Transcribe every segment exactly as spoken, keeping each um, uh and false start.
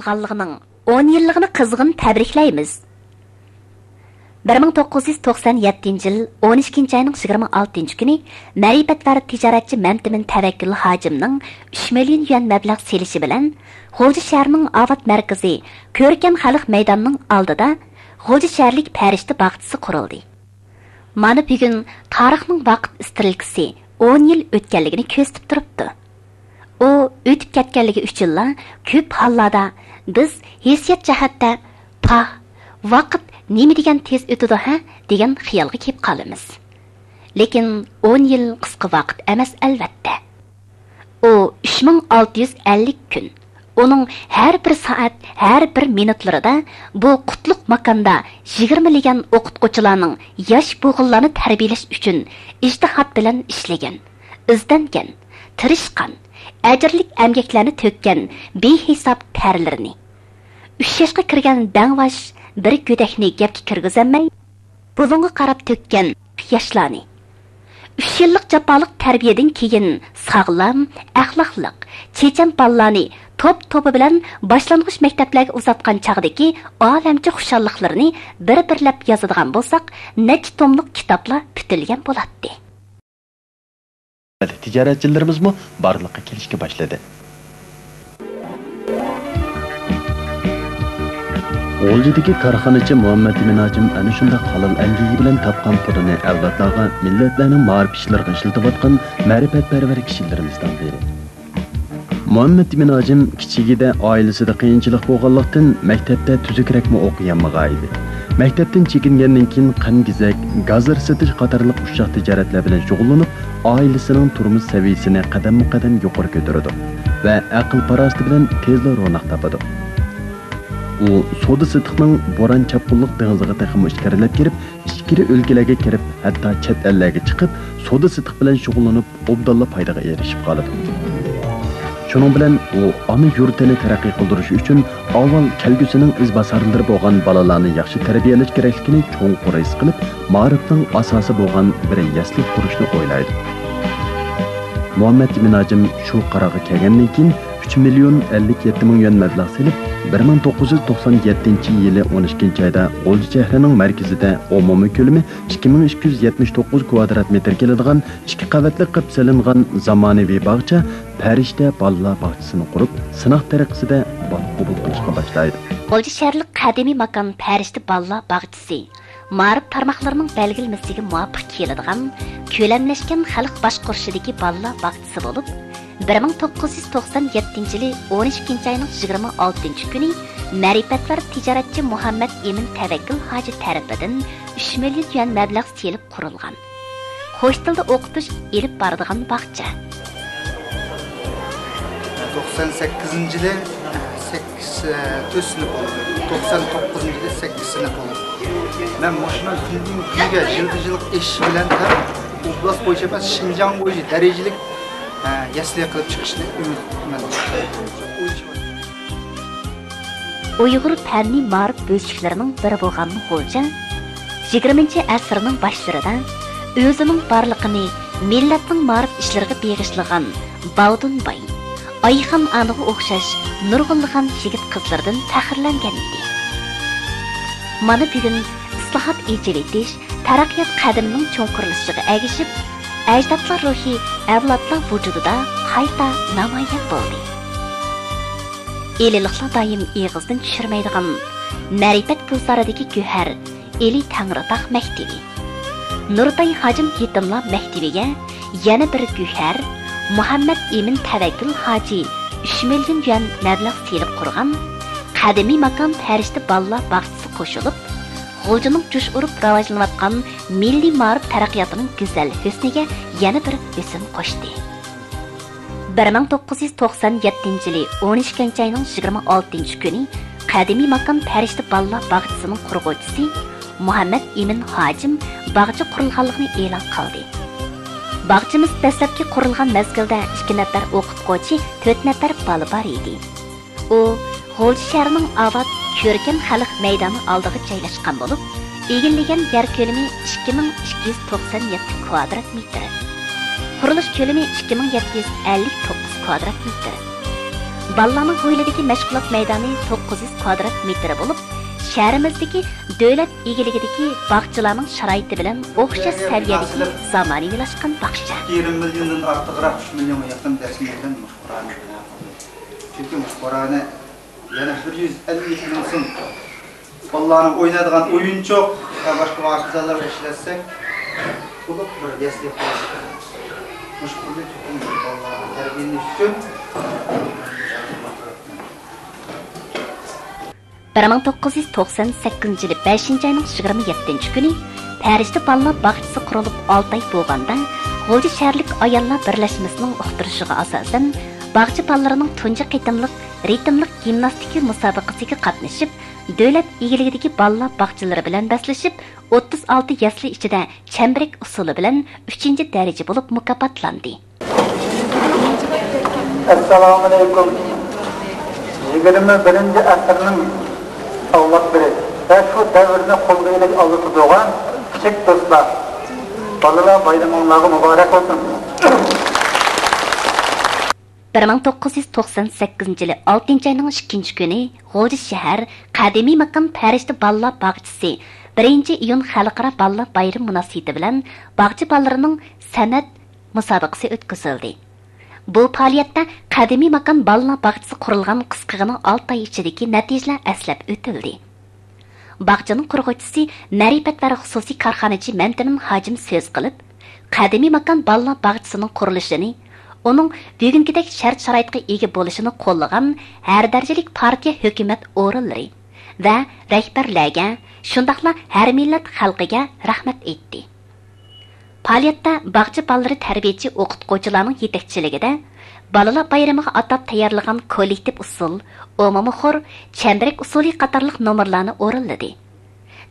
قىلغانلىقىنىڭ ئون يىللىقىنى قىزغىن تەبرىكلەيمىز. بىر مىڭ توققۇز يۈز توقسان يەتتىنچى يىل ئون ئىككىنچى ئاينىڭ يىگىرمە ئالتىنچى كۈنى مەرىپەتۋەر تىجارەتچى مەمتىمىن تەۋەككۈل ھاجىمنىڭ ئۈچ مىليون يۈەن مەبلەغ سېلىشى بىلەن، غۇلجا شەھىرىنىڭ ئاۋات مەركىزى كۆركەم خەلق مەيدانىنىڭ ئالدىدا غۇلجا شەھەرلىك پەرىشتە باغچىسى قۇرۇلدى. مانا بۈگۈن تارىخنىڭ ۋاقىت ئىسترېلكىسى ئون يىل ئۆتكەنلىكىنى كۆرسىتىپ تۇرۇپتۇ. ئۇ ئۆتۈپ كەتكەنلىكى ئۈچۈنلا كۆپ ھاللاردا بىز ھېسسىيات جەھەتتە «پاھ، ۋاقىت نېمە دېگەن تېز ئۆتىدۇ ھە» دېگەن خىيالغا كېلىپ قالىمىز. لېكىن ئون يىل قىسقا ۋاقىت ئەمەس، ئەلۋەتتە. ئۇ ئۈچ مىڭ ئالتە يۈز ئەللىك كۈن. ئۇنىڭ ھەر بىر سائەت، ھەر بىر مىنۇتلىرىدا بۇ قۇتلۇق ماكاندا يىگىرمىلىگەن ئوقۇتقۇچىلارنىڭ ياش بوغۇنلارنى تەربىيەلەش ئۈچۈن ئىجتىھات بىلەن ئىشلىگەن، ئىزدەنگەن، تىرىشقان، ئەجىرلىك ئەمگەكلەرنى تۆككەن بىھېساب تەرلىرىنى، ئۈچ ياشقا كىرگەن دەڭۋاش بىر گۆدەكنى گەپكە كىرگۈزەلمەي، بۇلۇڭغا قاراپ تۆككەن ياشلارنى، ئۈچ يىللىق جاپالىق تەربىيەدىن كېيىن ساغلام، ئەخلاقلىق، چېچەن بالىلارنى توپ-توپى بىلەن باشلانغۇچ مەكتەپلەرگە ئۇزاتقان چاغدىكى ئالەمچە خۇشاللىقلىرىنى بىر-بىرلەپ يازىدىغان بولساق، نەچچە توملۇق كىتابلار پۈتۈلگەن بولاتتى. تىجارەتچىلىرىمىزمۇ بارلىققا كېلىشكە باشلىدى. غۇلجىدىكى كارخانىچى مۇھەممەت ئىمىن ھاجىم ئەنە شۇنداق ھالال ئەمگىكى بىلەن تاپقان پۇلىنى ئەۋلادلارغا، مىللەتلەرنىڭ مائارىپ ئىشلىرىغا ئىشلىتىۋاتقان مەرىپەتپەرۋەر كىشىلىرىمىزنىڭ بىرى. مۇھەممەت ئىمىن ھاجىم كىچىكىدە ئائىلىسىدە قىيىنچىلىق بولغانلىقتىن، مەكتەپتە تۈزۈكرەكمۇ ئوقۇيالمىغانىدى. مەكتەپتىن چېكىنگەندىن كېيىن، قەنت-گېزەك، گازىر سېتىش قاتارلىق ئۇششاق تىجارەتلەر بىلەن شۇغۇللىنىپ، ئائىلىسىنىڭ تۇرمۇش سەۋىيەسىنى قەدەممۇ قەدەم يۇقىرى كۆتۈرىدۇ ۋە ئەقىل-پاراسىتى بىلەن تېزلا روناق تاپىدۇ. ئۇ سودا-سېتىقنىڭ بوران-چاپقۇنلۇق دېڭىزىغا تېخىمۇ ئىچكىرىلەپ كىرىپ، ئىچكىرى ئۆلكىلەرگە كىرىپ، ھەتتا چەت ئەللەرگە چىقىپ، سودا-سېتىق بىلەن شۇغۇللىنىپ، ئوبدانلا پايدىغا ئېرىشىپ قالىدۇ. شۇنىڭ بىلەن ئۇ ئانا يۇرتىنى تەرەققىي قىلدۇرۇش ئۈچۈن ئاۋۋال كەلگۈسىنىڭ ئىزباسارلىرى بولغان بالىلارنى ياخشى تەربىيەلەش كېرەكلىكىنى چوڭقۇر ھېس قىلىپ، مائارىپنىڭ ئاساسى بولغان بىر يەسلى قۇرۇشنى ئويلايدۇ. مۇھەممەت ئىمىن ھاجىم شۇ قارارغا كەلگەندىن كېيىن، ئۈچ مىليون ئەللىك يەتتە مىڭ يۈەن مەبلەغ سېلىپ، بىر مىڭ توققۇز يۈز توقسان يەتتىنچى يىلى ئون ئىككىنچى ئايدا غۇلجا شەھىرىنىڭ مەركىزىدە ئومۇمىي كۆلىمى ئىككى مىڭ ئىككى يۈز يەتمىش توققۇز كۋادرات مېتىر كېلىدىغان ئىككى قەۋەتلىك قىلىپ سېلىنغان زامانىۋى باغچە پەرىشتە بالىلار باغچىسىنى قۇرۇپ، سىناق تەرىقىسىدە بالا قوبۇل قىلىشقا باشلايدۇ. غۇلجا شەھەرلىك قەدىمىي ماكان پەرىشتە بالىلار باغچىسى مائارىپ تارماقلىرىنىڭ بەلگىلىمىسىگە مۇۋاپىق كېلىدىغان كۆلەملەشكەن خەلق باشقۇرۇشىدىكى بالىلار باغچىسى بولۇپ، بىر مىڭ توققۇز يۈز توقسان يەتتىنچى يىلى ئون ئىككىنچى ئاينىڭ يىگىرمە ئالتىنچى كۈنى مەرىپەتۋەر تىجارەتچى مۇھەممەت ئىمىن تەۋەككۈل ھاجى تەرىپىدىن ئۈچ مىليون يۈەن مەبلەغ سېلىپ قۇرۇلغان، قوش تىلدا ئوقۇتۇش ئېلىپ بارىدىغان باغچە. توقسان سەككىزىنچى يىلى سەككىز، تۆت سىنىپ بولدى. توقسان توققۇزىنچى يىلى سەككىز سىنىپ بولدى. مەن مۇشۇنىڭ كۈندىن كۈنگە، يىلدا يىلغا ئېشىشى بىلەن تەڭ ئوبلاست بويىچە ئەمەس، شىنجاڭ بويىچە دەرىجىلىك، ئە، يەسلى قىلىپ چىقىشنى ئۈمىد قىلىمەن. ئۇيغۇر پەننىي مائارىپ بۆلۈشۈكلىرىنىڭ بىرى بولغان غۇلجا يىگىرمىنچى ئەسىرنىڭ باشلىرىدا ئۆزىنىڭ بارلىقىنى مىللەتنىڭ مائارىپ ئىشلىرىغا بېغىشلىغان باۋدۇن باي، ئايخان ئانىغا ئوخشاش نۇرغۇنلىغان يىگىت قىزلىرىدىن پەخىرلەنگەن ئىدى. مانا بۈگۈن ئىسلاھات، ئېچىۋېتىش، تەرەققىيات قەدىمىنىڭ چوڭقۇرلىشىشىغا ئەگىشىپ، ئەجدادلار روھى ئەۋلادلار ۋۇجۇدىدا قايتا نامايان بولدى. ئىلىلىقلار دائىم ئېغىزدىن چۈشۈرمەيدىغان مەرىپەت گۈلزارىدىكى گۆھەر ئىلى تەڭرىتاغ مەكتىۋى، نۇرتاي ھاجىم يېتىملار مەكتىۋىگە يەنە بىر گۆھەر، مۇھەممەت ئىمىن تەۋەككۈل ھاجى ئۈچ مىليون يۈەن مەبلەغ سېلىپ قۇرغان قەدىمىي ماكان پەرىشتە بالىلار باغچىسى قوشۇلۇپ، غۇلجىنىڭ جۇش ئۇرۇپ راۋاجلىنىۋاتقان مىللىي مائارىپ تەرەققىياتىنىڭ گۈزەل ھۆسنىگە يەنە بىر ھۆسن قوشتى. بىر مىڭ توققۇز يۈز توقسان يەتتىنچى يىلى ئون ئىككىنچى ئاينىڭ يىگىرمە ئالتىنچى كۈنى قەدىمىي ماكان پەرىشتە بالىلار باغچىسىنىڭ قۇرغۇچىسى مۇھەممەت ئىمىن ھاجىم باغچە قۇرۇلغانلىقىنى ئېلان قىلدى. باغچىمىز دەسلەپكى قۇرۇلغان مەزگىلدە ئىككى نەپەر ئوقۇتقۇچى، تۆت نەپەر بالا بار ئىدى. ئۇ غۇلجا شەھىرىنىڭ ئاۋات، كۆركەم خەلق مەيدانى ئالدىغا جايلاشقان بولۇپ، ئىگىلىگەن يەر كۆلىمى ئىككى مىڭ ئىككى يۈز توقسان يەتتە كۋادرات مېتىر، قۇرۇلۇش كۆلىمى ئىككى مىڭ يەتتە يۈز ئەللىك توققۇز كۋادرات مېتىر. بالىلارنىڭ ھويلىدىكى مەشغۇلات مەيدانى توققۇز يۈز كۋادرات مېتىر بولۇپ، شەھىرىمىزدىكى دۆلەت ئىگىلىكىدىكى باغچىلارنىڭ شارائىتى بىلەن ئوخشاش سەۋىيەدىكى زامانىۋىلاشقان باغچە. ئىككى يېرىم مىليوندىن ئارتۇقراق، ئۈچ مىليونغا يېقىن رەسمىي بىلەن مۇشۇ قورالنى بىلدۈرۈپ قويدى. چۈنكى مۇشۇ قورالنى يەنە بىر يۈز ئەللىك مىڭ سوم بالىلارنىڭ ئوينايدىغان ئويۇنچۇق ۋە باشقا ۋاسىتىلەر بىلەن ئىشلەتسەك، تولۇق بىر يەسلى قۇرۇلۇشى. مۇشۇ پۇلنى چوقۇم بالىلارنى تەربىيەلەش ئۈچۈن بىر مىڭ توققۇز يۈز توقسان سەككىزىنچى يىلى بەشىنچى ئاينىڭ يىگىرمە يەتتىنچى كۈنى پەرىشتە بالىلار باغچىسى قۇرۇلۇپ ئالتە ئاي بولغاندا، غۇلجا شەھەرلىك ئاياللار بىرلەشمىسىنىڭ ئۇقتۇرۇشىغا ئاساسەن، باغچە بالىلىرىنىڭ تۇنجى قېتىملىق رىتىملىق گىمناستىكا مۇسابىقىسىگە قاتنىشىپ، دۆلەت ئىگىلىكىدىكى بالىلار باغچىلىرى بىلەن بەسلىشىپ، ئوتتۇز ئالتە يەسلى ئىچىدە چەمبىرەك ئۇسۇلى بىلەن ئۈچىنچى دەرىجە بولۇپ مۇكاپاتلاندى. ئەسسالامۇئەلەيكۇم. يىگىرمە بىرىنچى ئەسىرنىڭ ئەۋلادلىرى ۋە شۇ دەۋرنى قولغا ئېلىش ئالدىدا تۇرغان كىچىك دوستلار، بالىلار بايرىمىڭلارغا مۇبارەك بولسۇن. بىر مىڭ توققۇز يۈز توقسان سەككىزىنچى يىلى ئالتىنچى ئاينىڭ ئىككىنچى كۈنى غۇلجا شەھەر قەدىمىي ماكان پەرىشتە بالىلار باغچىسى بىرىنچى ئىيۇن خەلقئارا بالىلار بايرىمى مۇناسىۋىتى بىلەن باغچە بالىلىرىنىڭ سەنئەت مۇسابىقىسى ئۆتكۈزۈلدى. بۇ پائالىيەتتە قەدىمىي ماكان بالىلار باغچىسى قۇرۇلغان قىسقىغىنە ئالتە ئاي ئىچىدىكى نەتىجىلەر ئەسلەپ ئۆتۈلدى. باغچىنىڭ قۇرغۇچىسى مەرىپەتۋەر خۇسۇسىي كارخانىچى مەمتىمىن ھاجىم سۆز قىلىپ، قەدىمىي ماكان بالىلار باغچىسىنىڭ قۇرۇلۇشىنى، ئۇنىڭ بۈگۈنكىدەك شەرت-شارائىتقا ئىگە بولۇشىنى قوللىغان ھەر دەرىجىلىك پارتىيە، ھۆكۈمەت ئورۇنلىرى ۋە رەھبەرلەرگە، شۇنداقلا ھەر مىللەت خەلقىگە رەھمەت ئېيتتى. پائالىيەتتە باغچە بالىلىرى تەربىيەچى ئوقۇتقۇچىلارنىڭ يېتەكچىلىكىدە بالىلار بايرىمىغا ئاتاپ تەييارلىغان كوللېكتىپ ئۇسسۇل، ئومۇمىي خور، چەمبىرەك ئۇسسۇلى قاتارلىق نومۇرلارنى ئورۇنلىدى.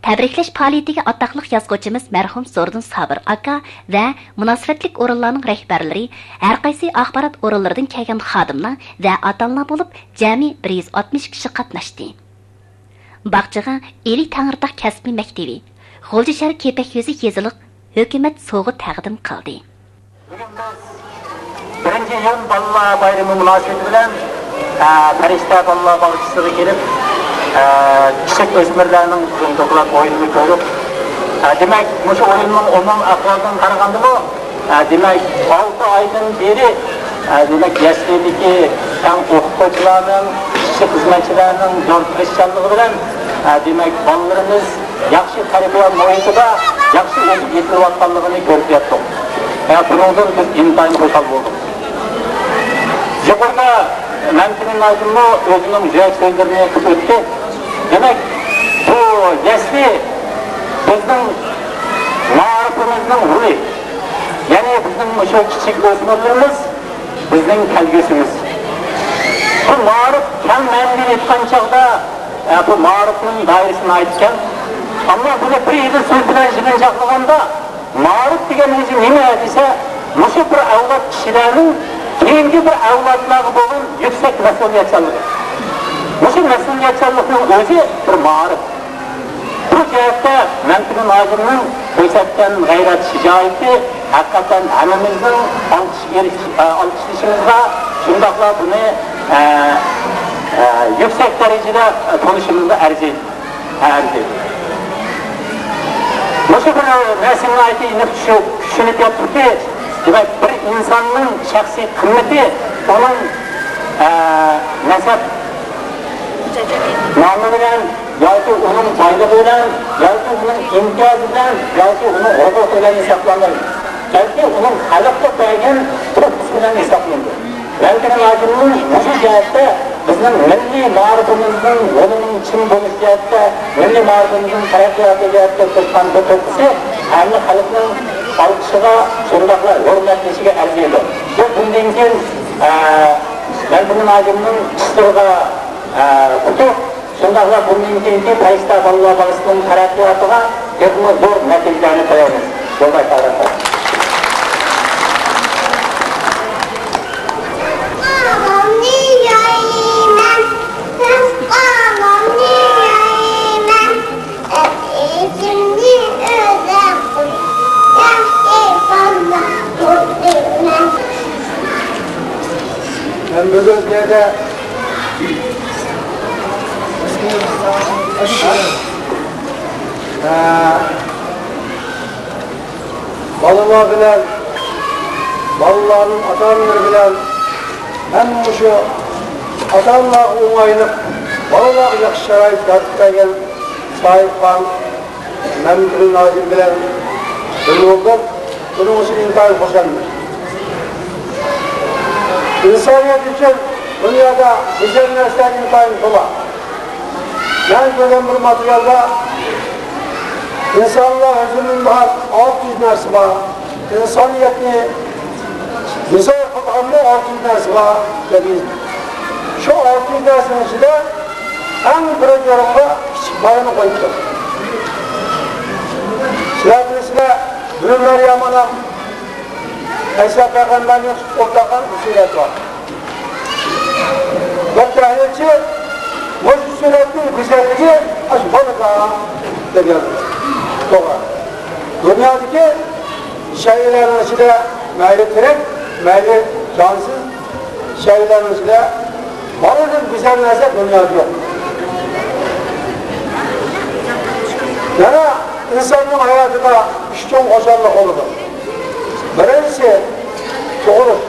تەبرىكلەش پائالىيىتىگە ئاتاقلىق يازغۇچىمىز مەرھۇم زوردۇن سابىر ئاكا ۋە مۇناسىۋەتلىك ئورۇنلارنىڭ رەھبەرلىرى، ھەرقايسى ئاخبارات ئورۇنلىرىدىن كەلگەن خادىملار ۋە ئاتا-ئانىلار بولۇپ جەمئىي بىر يۈز ئاتمىش كىشى قاتناشتى. باغچىغا ئىلى تەڭرىتاغ كەسپىي مەكتىپى، غۇلجا شەھەر كېپەك يۈزى يېزىلىق ھۆكۈمەت سوۋغا تەقدىم قىلدى. بۈگۈن بىز بىرىنچى ئىيۇن بالىلار بايرىمى مۇناسىۋىتى بىلەن، ئە، پەرىشتە بالىلار باغچىسىغا كېلىپ، ئە، كىچىك ئۆسمۈرلەرنىڭ بۈگۈن دوكلات ئويۇنىنى كۆرۈپ، ئە، دېمەك، مۇشۇ ئويۇننىڭ ئومۇمىي ئەھۋالىدىن قارىغاندىمۇ، ئە، دېمەك، ئالتە ئايدىن بېرى، ئە، دېمەك، يەسلىدىكى تەڭ ئوقۇتقۇچىلارنىڭ، ئىشچى خىزمەتچىلەرنىڭ زور تىرىشچانلىقى بىلەن، ئە، دېمەك، بالىلىرىمىز ياخشى تەربىيە مۇھىتىدا ياخشى ئۆسۈپ يېتىلىۋاتقانلىقىنى كۆرۈپ يەتتۇق. ھە، بۇنىڭدىن بىز ئىنتايىن خۇشال بولدۇق. يۇقىرىدا مەمتىمىن ھاجىممۇ ئۆزىنىڭ يۈرەك سۆزلىرىنى قىلىپ ئۆتتى. دېمەك، بۇ يەسلى بىزنىڭ مائارىپىمىزنىڭ روھى. يەنى بىزنىڭ مۇشۇ كىچىك ئۆسمۈرلىرىمىز بىزنىڭ كەلگۈسىمىز. بۇ مائارىپ كەڭ مەنىدە ئېيتقان چاغدا، ئە، بۇ مائارىپنىڭ دائىرىسى ناھايىتى كەڭ. ئەمما بۇنى بىر ئېغىز سۆز بىلەن يىغىنچاقلىغاندا، مائارىپ دېگەن ئۆزى نېمە دېسە، مۇشۇ بىر ئەۋلاد كىشىلەرنىڭ كېيىنكى بىر ئەۋلادلارغا بولغان يۈكسەك مەسئۇلىيەتچانلىقى. مۇشۇ مەسئۇلىيەتچانلىقنىڭ ئۆزى بىر مائارىپ. بۇ جەھەتتە مەمتىمىن ھاجىمنىڭ كۆرسەتكەن غەيرەت، شىجائىتى ھەقىقەتەن ھەممىمىزنىڭ ئالقىش ئېرىش-، ئە، ئالقىشلىشىمىزغا، شۇنداقلا بۇنى، ئە، ئە، يۈكسەك دەرىجىدە تونۇشىمىزغا ئەرزىيدۇ. ئەرزىيدۇ. مۇشۇ بىر نەرسىنى ناھايىتى ئېنىق چۈشۈ-، چۈشىنىپ يەتتۇقكى، دېمەك، بىر ئىنساننىڭ شەخسىي قىممىتى ئۇنىڭ، ئە، نەسەب نامى بىلەن ياكى ئۇنىڭ بايلىقى بىلەن ياكى ئۇنىڭ ئىمتىيازى بىلەن ياكى ئۇنىڭ ھوقۇقى بىلەن ھېسابلانمايدۇ. بەلكى ئۇنىڭ خەلققە بەرگەن تۆھپىسى بىلەن ھېسابلىنىدۇ. بەلكى ھاجىمنىڭ مۇشۇ جەھەتتە بىزنىڭ مىللىي مائارىپىمىزنىڭ يولىنىڭ چىڭ بولۇش جەھەتتە، مىللىي مائارىپىمىزنىڭ تەرەققىياتى جەھەتتە قوشقان بۇ تۆھپىسى ھەممە خەلقنىڭ ئالقىشىغا، شۇنداقلا ھۆرمەتلىشىگە ئەرزىيدۇ. بۇ بۇندىن كېيىن، ئە، بەلكىم ھاجىمنىڭ ئىشلىرىغا، ئە، ئۇتۇق، شۇنداقلا بۇندىن كېيىنكى پەرىشتە بالىلار باغچىسىنىڭ تەرەققىياتىغا تېخىمۇ زور نەتىجىلەرنى قويايمىز. يولداش ساغلىق. مەن بۈگۈن بۇ يەردە ئە، بالىلار بىلەن، بالىلارنىڭ ئاتا-ئانىلىرى بىلەن ھەم مۇشۇ ئاتا-ئانىلارغا ئوڭايلىق، بالىلارغا ياخشى شارائىت يارىتىپ بەرگەن ساھىبخان مەمتىمىن ھاجىم بىلەن بىللە بولدۇق. بۇنىڭ ئۈچۈن ئىنتايىن خۇشالمەن. ئىنسانىيەت ئۈچۈن دۇنيادا گۈزەل نەرسىلەر ئىنتايىن تولا. مەن كۆرگەن بىر ماتېرىيالدا ئىنسانلار ھۆزۈرلىنىدىغان ئالتە يۈز نەرسە بار. ئىنسانىيەتنى مىسال قىلىدىغانمۇ ئالتە يۈز نەرسە بار دېدى. شۇ ئالتە يۈز نەرسىنىڭ ئىچىدە ئەڭ بىرىنچى ئورۇنغا كىچىك بالىنى قويۇپتۇ. سىلەر بىلىسىلەر، بىر مەريەم ئانام ئەيسا پەيغەمبەرنى تۇتۇپ ئولتۇرغان بىر سۈرەت بار. بىر تەھلىلچى مۇشۇ سۈرەتنىڭ گۈزەللىكى ئاشۇ بالىدا دەپ يازدى. توغرا. دۇنيادىكى شەيئىلەرنىڭ ئىچىدە مەيلى تىرىك، مەيلى جانسىز شەيئىلەرنىڭ ئىچىدە بالىدىن گۈزەل نەرسە دۇنيادا يوق. يەنە ئىنساننىڭ ھاياتىدا ئۈچ چوڭ خۇشاللىق بولىدۇ. بىرىنچىسى تۇغۇلۇش،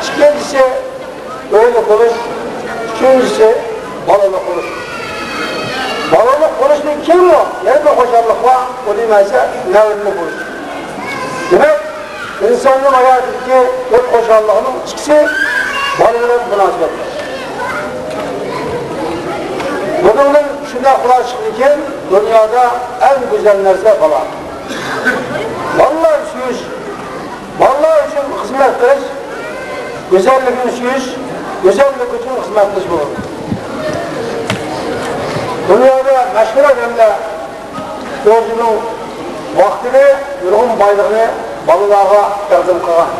ئىككىنچىسى ئۆيلۈك بولۇش، ئۈچىنچىسى بالىلىق بولۇش. بالىلىق بولۇشتىن كېيىنمۇ يەنە بىر خۇشاللىق بار، ئۇ نېمە دېسە نەۋرىلىك بولۇش. دېمەك، ئىنساننىڭ ھاياتىدىكى تۆت خۇشاللىقنىڭ ئىككىسى بالا بىلەن مۇناسىۋەتلىك. بۇنىڭدىن شۇنداق خۇلاسە چىقتىكى، دۇنيادا ئەڭ گۈزەل نەرسە بالا. بالىلارنى سۆيۈش، بالىلار ئۈچۈن خىزمەت قىلىش، گۈزەللىكنى سۆيۈش، گۈزەللىك ئۈچۈن خىزمەت قىلىش بولىدۇ. دۇنيادا مەشھۇر ئادەملەر ئۆزىنىڭ ۋاقتىنى، نۇرغۇن بايلىقنى بالىلارغا تەقدىم قىلغان.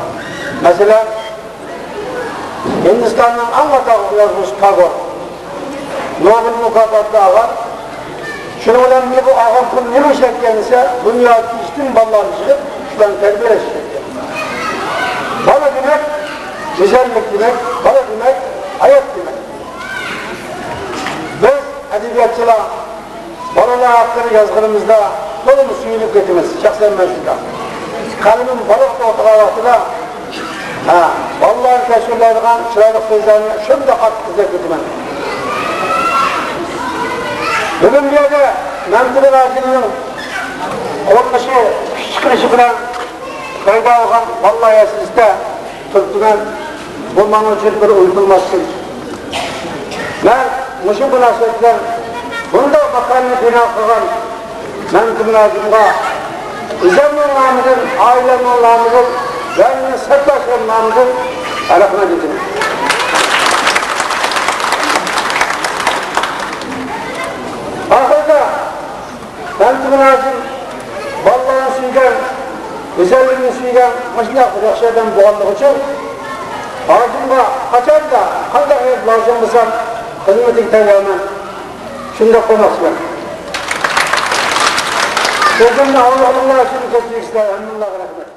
مەسىلەن، ھىندىستاننىڭ ئەڭ ئاتاقلىق يازغۇچىسى تاگور نوبېل مۇكاپاتىنى ئالغان. شۇنىڭ بىلەن بۇ ئالغان پۇلنى نېمە ئىشلەتكەن دېسە، دۇنيادىكى يېتىم بالىلارنى يىغىپ، شۇلارنى تەربىيەلەش ئىشلەتكەن. بالا دېمەك، گۈزەللىك دېمەك، بالا دېمەك، ھايات دېمەك. بىز ئەدەبىياتچىلار بالىلار ھەققىدە يازغىنىمىزدا تولىمۇ سۆيۈنۈپ كېتىمىز، شەخسەن مەن شۇنداق. قەلىمىم بالىغا توختىغان ۋاقتىدا، ھە، بالىلارنى تەسۋىرلەيدىغان چىرايلىق سۆزلەرنى شۇنداق قاتتىق ئىزدەپ كېتىمەن. بۈگۈن بۇ يەردە مەمتىمىن ھاجىمنىڭ قوللىشى، كۈچ چىقىرىشى بىلەن پەيدا بولغان بالىلار يەسلىسىدە تۇرۇپتىمەن. بۇ ماڭا ئۈچۈن بىر ئۇنتۇلماس كۈن. مەن مۇشۇ مۇناسىۋەت بىلەن بۇنداق ماكاننى بىنا قىلغان مەمتىمىن ھاجىمغا ئۆزۈمنىڭ نامىدىن، ئائىلەمنىڭ نامىدىن ۋە مېنىڭ سەپداشلىرىم نامىدىن رەھمەت ئېيتىمەن. ئاخىرىدا مەمتىمىن ھاجىم بالىلارنى سۆيگەن، گۈزەللىكنى سۆيگەن مۇشۇنداق بىر ياخشى ئادەم بولغانلىقى ئۈچۈن، ھاجىمغا قاچاندا، قانداق يەردە لازىم بولسام، خىزمىتىگە تەييارمەن. شۇنداق قويماقچىمەن. سۆزۈمنى ئاڭلىغىنىڭلار ئۈچۈن كۆپچىلىك سىلەر ھەممىڭلارغا رەھمەت.